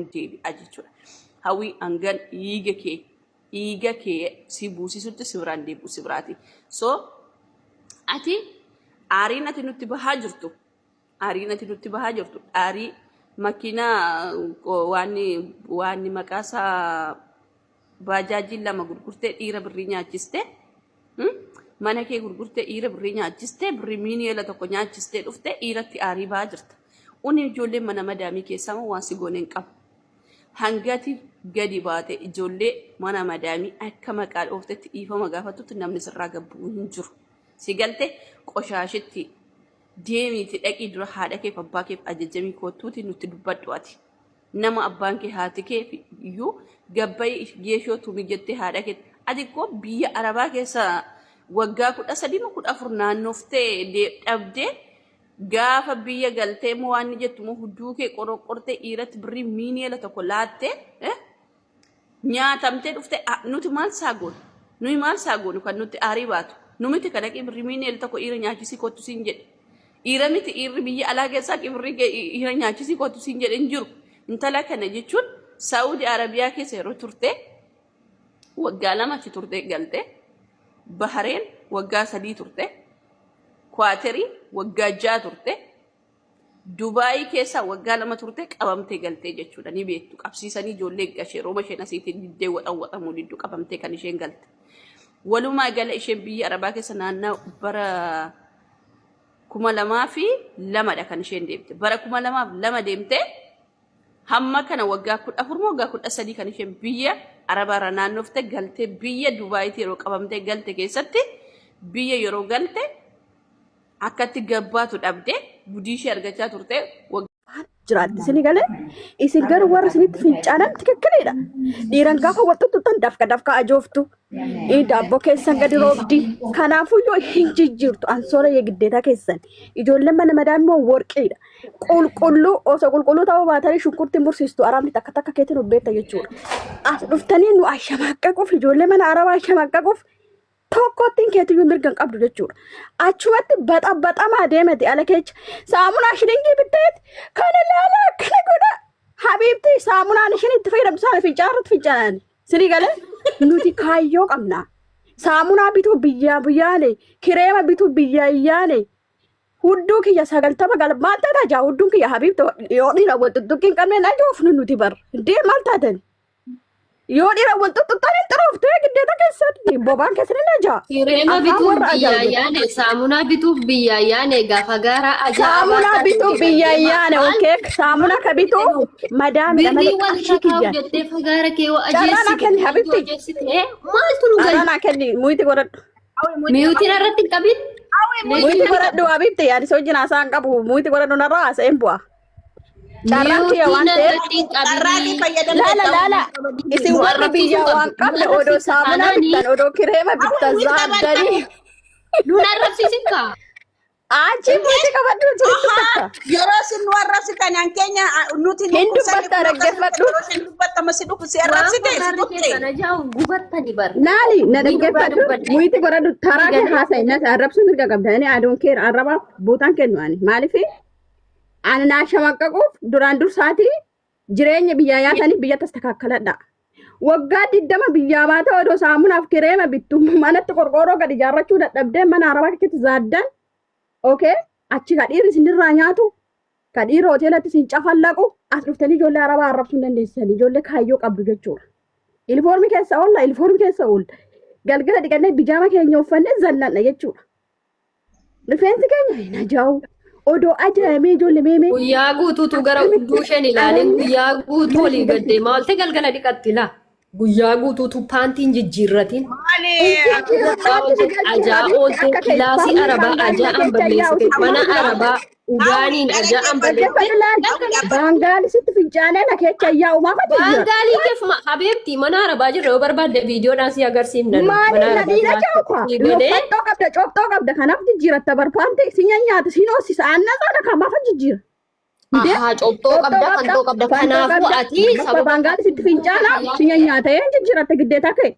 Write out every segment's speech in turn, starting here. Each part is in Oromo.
Deebi'a jechuudha. Hawwii, hangan dhiiga kee si buusisutti si biraan deebi'u si biraati. So ati aariin ati nutti bahaa jirtu, aariin ati nutti bahaa jirtu, aarii makiinaa waan waan maqaa isaa baajaajii lama gurgurtee dhiira birrii nyaachiste, mana kee gurgurtee dhiira birrii nyaachiste, birrii 1 miiliyoona nyaachistee dhufte, dhiiratti aarii bahaa jirta. Uni ijoollee mana madaamii keessaa waan si goone hin qabu. Hangati gadi baate ijoollee mana madaamii akka maqaa dhooftetti dhiifama gaafatutti namni sirraa gabbuu hin jiru. Si galte qoshaashitti deemiiti, dhaqii dura haadha keef abbaa keef ajajamii kottuuti nutti dubbadhu ati. Nama abbaan kee haati kee iyyuu gabbayii geeshoo tumi jettee haadha kee, ati koo biyya arabaa keessa waggaa 13 moo 14 naannoftee dhabdee, gaafa biyya galtee moo waan inni jettu moo hudduu kee qoroqqortee dhiiratti birrii 1 miiliyoona laattee nyaatamtee dhufte. Nuti maal saa goonu? Nuyi maal saa goonu kan nutti aarii baatu? Nu miti kan dhaqii birrii 1 miiliyoona dhiira nyaachisii kottu siin jedhe. Dhiira miti, dhiirri biyya alaa keessaa birrii dhiira nyaachisii kottu siin jedhe hin jiru. Intala kana jechuun Saa'udi Arabiyaa keessa yeroo turte waggaa 2 achi turte galte, Bahareen waggaa 3 turte, Kwaaterii waggaa 6 turte, Dubaayii keessa waggaa 2 turte, qabamtee galtee jechuudha. Ni beektu, qabsiisanii ijoollee gashee rooma isheen asiitiin diddee waxan waxamuu diddu qabamtee kan isheen galte. Walumaa gala isheen biyya Arabaa keessa naannoo bara 2002dha kan isheen deemte. Bara 2002 deemtee hamma kana waggaa 14 moo waggaa 13 kan isheen biyya Arabaarra naannofte galtee, biyya Dubaayitti yeroo qabamtee galte keessatti, biyya yeroo galte akkatti gabbaatu dhabde, gudii ishee argachaa turte. Jiraatti isin galee, isin garuu warra isinitti fincaanan tikikkileedha. Dhiiran gaafa wal tuttuqxan dafqa dafqa ajooftu. Daabboo keessan gadi roobdi. Kanaafuu yoo hin jijjiirtu ansoora giddeetaa keessan. Ijoolleen mana madaa immoo warqiidha. Qulqulluu osoo qulqulluu ta'uu baatanii shunkurtii mursiistu, arabni takka takka keetiin hubbeetta jechuudha. As dhuftanii nu ashamaqqaquuf, ijoollee mana arabaa ashamaqqaquuf tokkottiin keetiyyuu mirga hin qabdu jechuudha. Achumatti baxabaxamaa deemati ala keessa saamunaa shilingii bitteet kana laala akkana godha. Habiibti, saamunaan isheen itti fayyadamtu sana fincaarratti fincaanan. Sinii galee, nuti kaayyoo qabna. Saamunaa bituu biyyaa biyyaane, kireema bituu biyyaa iyyaane, hudduu kiyya 90 gal maal taata jaa hudduun kiyya, habiibti, yoo dhiira wal tuttuqqii hin qabne na joofnu nuti bar. Dee maal taatan? Yoo dhiira wal tuttuqxan hin xuroofte giddeeta keessatti bobaan keessan hin ajaa. Kireema Afaan bituuf warra biyyaa ajaa'u. yaane, saamunaa bituuf biyyaa yaane, gaafa gaaraa ajaa'ibaa Saamunaa bituuf biyya yaane, okay, saamunaa ka bituu madaamidha malee Birrii wal qarshii irra kaa'u kiyyaan. jettee fagaara kee waa Carraa naa ajeessite. kenni, habibti. Ajeessite maaltu nu Carraa galche? naa kenni, muyti godhadhu. Miyuutiin irratti hin qabin. Muyti godhadhu, habibti, yaani wajjin haasaan qabu, muyti godhadhu, narraa haasa'een bu'a. Carraan kiyya waan Miyuutiin ta'eef irratti hin Carraa kee qabin. fayyadamtee. Laala laala, isin Nu warri arrabsiisuu biyyaa waan qabdu. Nu qabne odoo arrabsiisa saamunaa taanaani. bittan, odoo kireema bittan zaaddanii. Nun arrabsiisin kaa. Achi muyti qabadhu turitti takka. Yeroo isin nu arrabsitan an keenya nuti nu Hin dubbatta, dhaggeeffadhu. Yeroo isin dubbattama si dhufu si Waan arrabsite si fagaarri tuqxe. keessan ajaa'u gubattani bar. Laali, na Ni dhugaa dhaggeeffadhu. dubbadhe. Muyti godhadhu, taraa kee Galee. haasa'i, na arrabsuu mirga qabda. Ani aduun kee arrabaaf bootaan kennu ani. Maaliif ani naa shamaqqaquuf duraan dursaatii jireenya biyyaa yaatanii biyya tastakakkaladha. Waggaa 20 biyyaa baate odoo saamunaaf kireema bittu manatti qorqoorroo gad ijaarrachuu dadhabdee mana arabaa keessatti zaaddan, okay, achi ka dhiirri isinirraa nyaatu, ka dhiirri hoteelatti isin cafallaqu, as dhuftanii ijoollee arabaa arrabsuu hin dandeessan, ijoollee kaayyoo qabdu jechuudha. Ilifoormii keessa oolla, ilifoormii keessa oolla. Galgala dhiqannee bijaama keenya uffannee zannanna jechuudha. Rifeensi keenya hin ajaa'u. Odoo ajaa'imee ijoollee meemee. Guyyaa guutuutu gara hudduu isheen ilaalin, guyyaa guutuu olii gad deemaa oolte, galgala dhiqatti laa. Guyyaa guutuutu paantiin jijjiirratiin. Maali? Ajaa oolte, kilaasii arabaa ajaa'an balleessite, mana arabaa ugaaniin ajaa'an balleessite. Baangaali sitti fincaanee na keessa yaa'u maaf jijjiira? Baangaalii keef habeebti, mana arabaa jirra, yoo barbaadde viidiyoodhaan si agarsiifna. Maali Mana na dhiira arabaa jaakwa? jiraatti. Loffattoo qabda, cooftoo qabda, kanaaf jijjiiratta barbaante si nyaata si hoosisa aannan sana kan maafa jijjiira? Ahaa, cooftoo qabda, fantoo qabda. Kanaafuu ati sababa Baangaali sitti fincaana si nyaata jijjiiratta giddeetaa ka'e.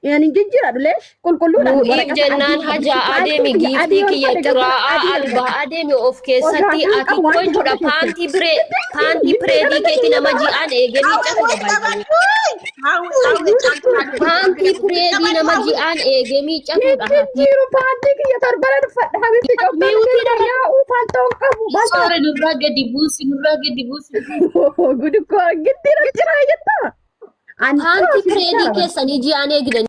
Ani hin jijjiiradhu leesh qulqulluudha. Nu'iif Waraqata adii jennaan qabu. hajaa Paantii adeemi kiyya giiftii adii kiyya uffadhe galgala xuraa'aa adii albaa argadha. adeemi of keessatti Qoshashaan ati qabu waan jechuudha qoshashe. paantii biree paantii pireedii keetti nama ji'aan eegee miiccatudha baay'ee. Paantii pireedii nama ji'aan eegee miiccatudha. Jijjiiru paantii kiyya torbana uffadha. Habibti coftaan Miiwutii keessa yaa'uu paaltoon qabu. Bakka Soore nurraa gadi buusi nurraa gadi buusi. gudukkoo giddiira ciraa jettaa. Ani Paantii pireedii fincaa keessanii ji'aan eegdan.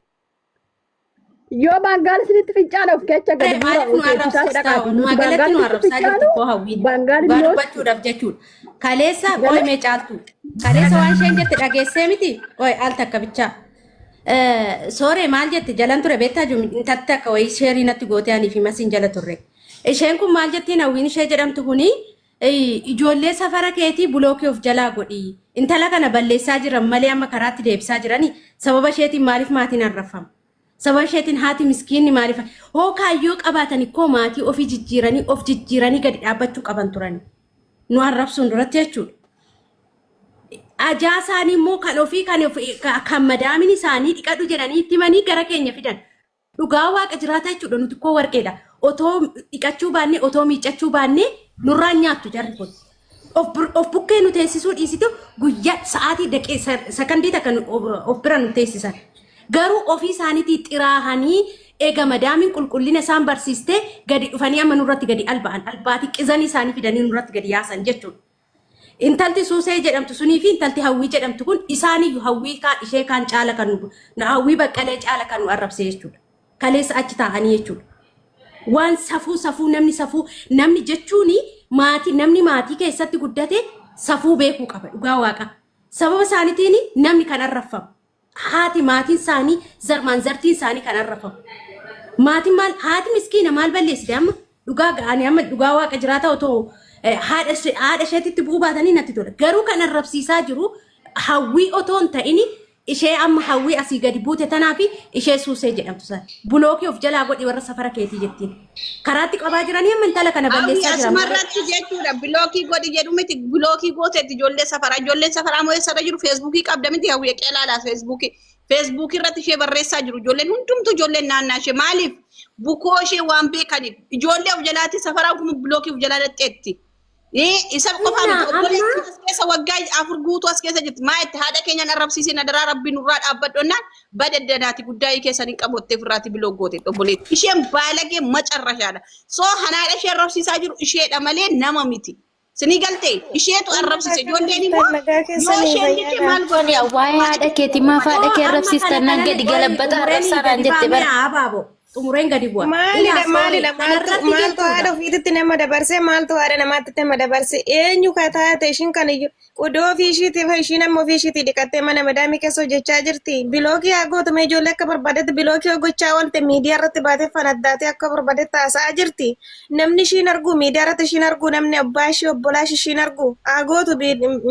yoo baangaal isinitti fincaana of keessa gadi buura Maaliif nu teessisaa arrabsista? dhaqaati. Walumaa Nuti galatti baangaal nu isinitti arrabsaa jirtu fincaanu koo hawwiin. baangaal Dhugaa immoo dubbachuudhaaf jechuudha. Kaleessa qoy mee caaltu. Kaleessa waan isheen jette dhageessee miti? Qoy al takka bichaa. Sooree maal jette jalan ture beektaa jiru intalti takka wayii sheerii natti gootee anii fi masiin jala turre. Isheen kun maal jettiin hawwiin ishee jedhamtu kuni ijoollee safara keetii bulookii of jalaa godhi. Intala kana balleessaa jiran malee amma karaatti deebisaa jirani sababa isheetiin maaliif maatiin arrafama? Sababa isheetiin haati miskiinni maaliif hoo kaayyoo qabaatan ikkoo maatii ofii jijjiiranii of jijjiiranii gadi dhaabbachuu qaban turani. Nu arrabsuun duratti jechuudha. Ajaa isaanii immoo kan ofii kan ofii kan madaamin isaanii dhiqadhu jedhanii itti himanii gara keenya fidan. Dhugaa waaqa jiraata jechuudha nuti koo warqeedha. Otoo dhiqachuu baannee otoo miiccachuu baannee nurraan nyaattu jarri kun. Of bukkee nu teessisuu dhiisitu guyyaa sa'aatii daqee sakandii takka of bira nu teessisan. Garuu ofii isaaniitii xiraahanii eega madaamiin qulqullina isaan barsiistee gadi dhufanii amma nurratti gadi alba'an albaatii qizanii isaanii fidanii nurratti gadi yaasan jechuudha. Intalti Suusee jedhamtu sunii fi intalti Hawwii jedhamtu kun isaaniyyuu Hawwii kaan ishee kaan caala kan nu Hawwii Baqqalee caala kan nu arrabse jechuudha. Kaleessa achi taa'anii jechuudha. Waan safuu safuu namni safuu namni jechuuni maatii namni maatii keessatti guddate safuu beekuu qaba dhugaa waaqa. Sababa isaaniitiin namni kan arrabfamu. Haati maatiin isaanii zarmaan zartiin isaanii kan arrafamu. Maatiin maal haati miskiina maal balleessite amma dhugaa ga'anii amma dhugaa waaqa jiraata otoo haadha haadha isheetitti bu'uu baatanii natti tola. Garuu kan arrabsiisaa jiru hawwii otoo hin ta'ini ishee amma hawwii asii gadi buute tanaa fi ishee suusee jedhamtu sana. Bulookii of jalaa godhi warra safara keetii jettiin. Karaatti qabaa jiranii amma intala kana Hawwi balleessaa jiran malee. asumarratti jechuudha bilookii godhi jedhu miti bilookii gooteetti ijoollee safaraa ijoolleen safaraa moo eessarra jiru feesbuukii qabda miti hawwi eqee ilaalaa feesbuukii feesbuukii irratti ishee barreessaa jiru ijoolleen hundumtu ijoolleen naannaa ishee maaliif bukoo ishee waan beekaniif ijoollee of jalaatti safaraa kun bilookii of jalaa dhaqxeetti. Isa qofaa Innaa miti obboleettiin amma as keessa waggaa 4 guutuu as keessa jirti maa itti haadha keenyaan arrabsiisin adaraa rabbii nurraa dhaabbadhonnaan badaddanaati guddaa keessan hin qabottee ofirraati biloo goote obboleetti isheen baalagee macarrashaadha soo hanaadha ishee arrabsiisaa jiru isheedha malee nama miti sinii galtee isheetu Nagaa arrabsiise akkam ijoolleen immoo jirtan nagaa yoo keessanii isheen didde fayyaadha. maal Tole godhu waa'ee haadha keetii maaf haadha Oo kee amma kana arrabsiistan naan kana gadi qoy galabbata xumureen arrabsaadhaan gadi jette bu'aa bara. mi'a abaabo xumureen gadi bu'a. Ilaa Maalidha sooree maalidha maaltu kanarratti maaltu haadha jechuudha. ofiititti nama dabarse maaltu haadha namaatti nama dabarse eenyu ka taate ishiin kan iyyuu odoo ofii ishiitiif ishiin amma ofii ishiitii dhiqattee mana madaamii keessa hojjechaa jirti bilookii haa gootu mee ijoollee akka barbaadetti bilookii hojjechaa oolte miidiyaa irratti baatee fanaddaatee akka barbaadetti haasa'aa jirti namni ishiin argu miidiyaa irratti ishiin argu namni abbaa ishii obbolaa ishii ishiin argu haa gootu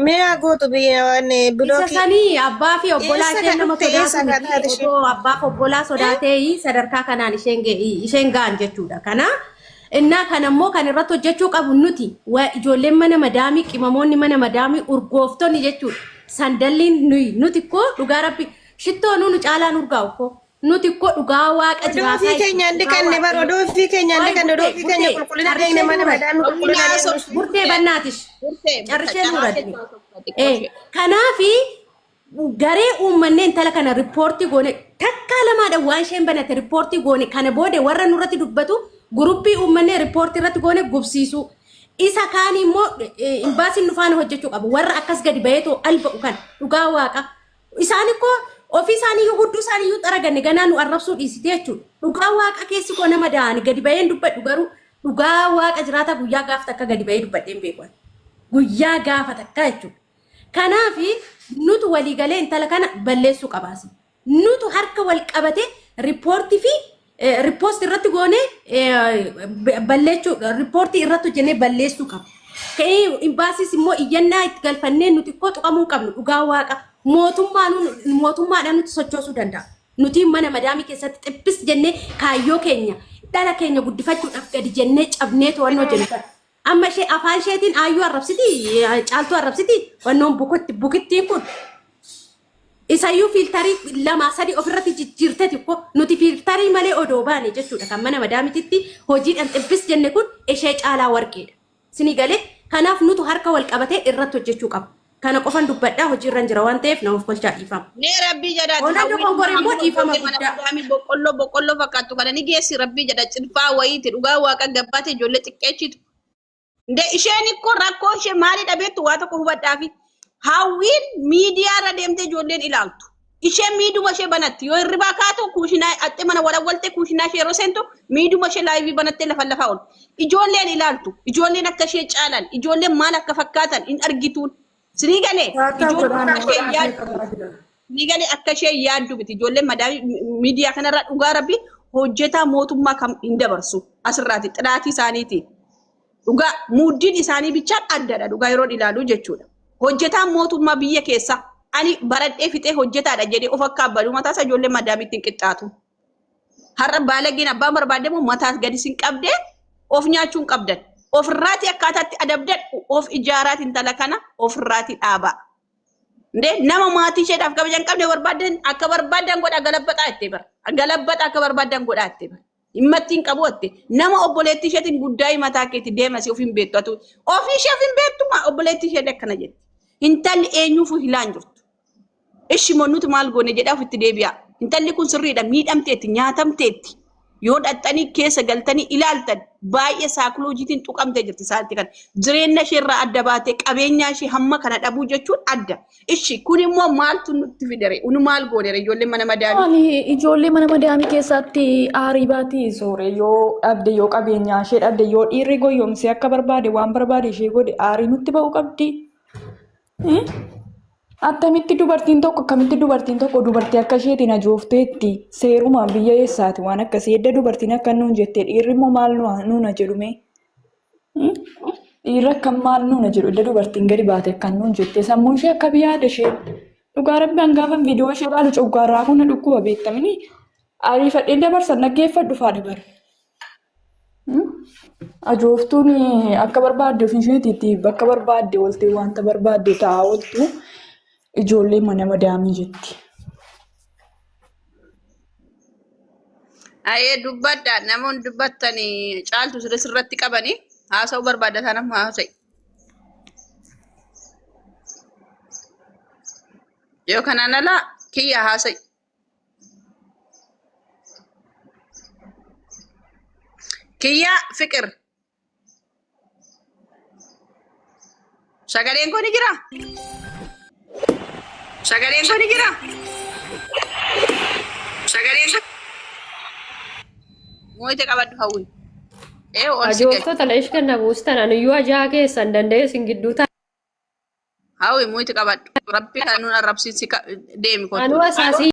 mee haa gootu Isa bilookii sanii abbaa fi obbolaa eessa isheen ka nama dhufte sodaatu eessa ka miti. taate ishiin. Otoo abbaa fi obbolaa sodaatee sadarkaa kanaan isheen isheen ga'an jechuudha. Kana innaa kana immoo kan irratti hojjechuu qabu nuti ijoolleen mana madaamii qimamoonni mana madaamii urgooftonni jechuudha. Sandalliin nuyi nuti koo dhugaa rabbi shittoo nu caalaan urgaa'u koo nuti koo dhugaa waaqa Odoo jiraataa ofii jechuudha. keenyaan Dhugaa dhiqanne bar waaqayyo. odoo ofii keenyaan Qoy dhiqanne odoo burtee ofii keenya burtee qulqullina carrishee eegne mana nuura madaamii qulqullina eegnu. burtee bannaatish carrishee nuura Kanaafi garee uummannee intala kana riippoortii goone takkaa lamaadhaan waan isheen banate riippoortii goone kana booda warra nurratti dubbatu guruppii uummannee riippoortii irratti goone gubsiisuu. Isa kaanii immoo imbaasiin nu faana hojjechuu qabu warra akkas gadi baheetoo alba'u kan dhugaa waaqa. Isaan ikkoo ofii isaanii iyyuu hudduu isaanii iyyuu xaraganne ganaa nu arrabsuu dhiisite jechuudha. Dhugaa waaqa keessi koo nama da'ani gadi baheen dubbadhu garuu dhugaa waaqa jiraataa guyyaa gaafa takka gadi bahee dubbadheen beeku. Guyyaa gaafa takka jechuudha. Kanaaf nutu waliigalee intala kana balleessuu qabaasi. Nutu harka wal qabate riippoortii fi riippoostii irratti goonee balleessuu riippoortii irratti hojjennee balleessuu qaba. Ka'ee imbaasiis immoo iyyannaa itti galfannee nuti koo tuqamuu qabnu dhugaa waaqa mootummaadhaan nuti sochoosuu danda'a. Nuti mana madaamii keessatti xiphis jennee kaayyoo keenya dhala keenya guddifachuudhaaf gadi jennee cabnee to'annoo jennu kana. Amma ishee afaan isheetiin aayyuu arrabsiti caaltuu arrabsiti wannoon bukittiin kun. Isayyuu fiiltarii lamaa sadii ofirratti jijjiirteeti ko nuti fiiltarii malee odoo baane jechuudha kan mana madaamititti hojiidhaan xibbis jenne kun ishee caalaa warqeedha. Sinii galee kanaaf nutu harka wal qabatee irratti hojjechuu qaba. Kana qofan dubbadhaa hojiirran jira waan ta'eef na of kolchaa dhiifama. Mee rabbii jedhaati Oolaan hawwiin dogongore immoo amma dhiifama ijoollee mana guddaa. madaamii boqqolloo boqqolloo fakkaattu kana ni geessi rabbii jedha cinfaa wayiiti dhugaa waaqa gabbaate ijoollee xiqqeechitu. Nde isheen ikkoo rakkoo ishee maalidha beektu waa tokko hubadhaafi. Hawwiin miidiyaa irra deemtee ijoolleen ilaaltu. Isheen miiduma ishee banatti yoo hirribaa kaatu kuushinaa axxee mana walawwalte kuushinaa ishee yeroo seentu miiduma ishee laayivii banattee lafa lafaa oolu. Ijoolleen ilaaltu. Ijoolleen akka ishee caalan. Ijoolleen maal akka fakkaatan hin argituun. Sinii galee Taataa ijoolleen godhaa akka ishee nama yaaddu. qabaa jira. Sinii galee akka ishee yaaddu miti. Ijoolleen madaa miidiyaa kanarraa dhugaa rabbi hojjetaa mootummaa kam hin dabarsu asirraati xiraatii isaaniiti. Dhugaa muuddiin isaanii bichaan addadha dhugaa yeroon ilaalu jechuudha. Hojjetaan mootummaa biyya keessa ani baradhee fixee hojjetaadha jedhee of akka abbaluu mataa isaa ijoollee madaamiitti hin qixxaatu. Har'a baalageen abbaan barbaade immoo mataa gadi sin qabdee of nyaachuu hin qabdan. Ofirraati akkaataatti adabdan of ijaaraati intala kana ofirraati dhaabaa. Ndee nama maatii isheedhaaf kabaja hin qabne barbaadan akka barbaadan godhaa galabbaxaa jettee bara. Galabbaxaa akka barbaadan godhaa jettee bara. Himmatti hin qabu jette. Nama obboleettii isheetiin guddaa mataa keetti deema si of hin beektu atu. Ofii ishee of hin beektu maa obboleettii ishee akkana jetti. Intalli eenyuufuu hilaan jirtu. Ishi moo nuti maal goone jedhaa ofitti deebi'a. Intalli kun sirriidha miidhamteetti nyaatamteetti. Yoo dhaxxanii keessa galtanii ilaaltan baay'ee saakoloojiitiin tuqamtee jirti isaanitti kan. Jireenya ishee irraa adda baatee qabeenyaa ishee hamma kana dhabuu jechuun adda. Ishi kun immoo maaltu nutti fidere? Unu maal goonere ijoolleen mana madaamii? Maali ijoollee mana madaamii keessatti aarii baati soore yoo dhabde yoo qabeenyaa ishee dhabde yoo dhiirri goyyomsee akka barbaade waan barbaade ishee godhe aarii nutti ba'uu qabdi. Eh? Attamitti dubartiin tokko akkamitti dubartiin tokko dubartii akka isheetiin ajoofteetti seerumaan biyya eessaati waan akkasii edda dubartiin akka nuun jette dhiirri immoo maal nuuna jedhume. Dhiirri akkam maal nuuna jedhu edda dubartiin gadi baate akkan nuun jette sammuu ishee akka yaada ishee dhugaa rabbi hangaafa viidiyoo ishee ilaalu coggaarraa kun na dhukkuba beektamini ariifadheen dabarsan dhaggeeffadhu faadha bara. Ajooftuun akka barbaadde ofii isheetiitti bakka barbaadde ooltee wanta barbaadde ta'aa ooltu ijoollee mana madaamii jetti. Ayee dubbadha namoonni dubbattanii caaltu sirri sirratti qabanii haasa'uu barbaadda taanaan haasa'i. Yoo kanaan alaa kiyya haasa'i. Kiyya fiqir. Sagaleen kun ni jira? Sagaleen kun ni jira? Sagaleen kun. Mooyite qabadhu hawwi. Ee ol si gahe. Ajooftoota la ishkan na buustan anuyyuu ajaa keessan danda'ee isin gidduu ta'a. Hawwi mooyite qabadhu. Rabbi kan nuun arrabsiin si deemi kottu. Anuu asaasii